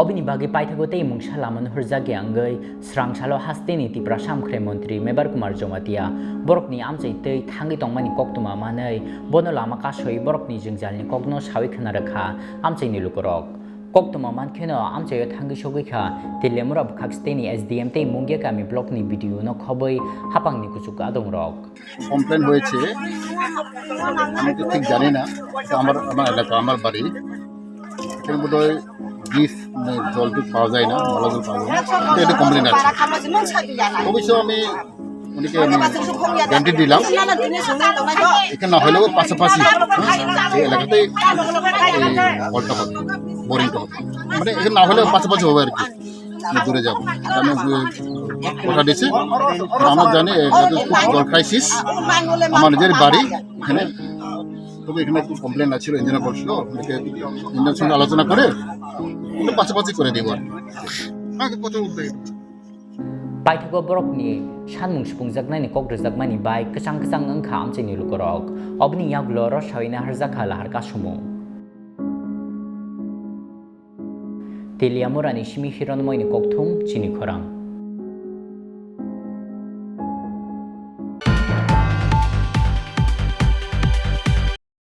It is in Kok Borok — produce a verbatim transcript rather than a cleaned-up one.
Obini bagwi paithago tei mungsa lama nuhurjakya wngwi srang salo hasteni Tiprasa Amkhrai Montri Mebar Kumar Jamatia borokni amchai tei thangwi tongmani koktwma manwi bono lama kasoi borokni jwngjalni kokno sawi khna rwkha amchaini lukurok. Koktwma mankheno amchaio thangwi sogwi kha tei Lemura bwkhak steni S D M tei Mungia kami blockni B D O no khobwi hapangni kuchuk adongrok. Complain হয়েছে, আমি তো ঠিক জানি না, এটা আমার, আমার এলাকা, আমার বাড়ি। এখানে বোধহয় জিনিস, মানে, জলটুক পাওয়া যায় না, ভালো জল পাওয়া যায় না, এটা একটা কমপ্লেন আছে। অবশ্য আমি উনিকে আমি গ্যারান্টি দিলাম, এখানে না হলেও পাশাপাশি, হ্যাঁ, এই এলাকাতেই এই কলটা হবে, বোরিংটা হবে, মানে, এখানে না হলেও পাশাপাশি হবে আর কি। দূরে যাবো। আমি কথা দিছি, আমরা জানি এটা তো খুব জল ক্রাইসিস। আমার নিজের বাড়ি এখানে, তবে এখানে একটু কমপ্লেন আছিল, ইঞ্জিনিয়ার বলছিল, ওনাকে ইঞ্জিনিয়ার সঙ্গে আলোচনা করে একটু পাশাপাশি করে দেবো আর কি। Paithago borokni sanmung supungjaknaini kok rwjakmani bai kwchang kwchang wngkha amchaini lukurok. Oboni yagulo oro sawina harjakha lahar kasumung. Teliamurani simi Hironmoini kokthum chini khorang.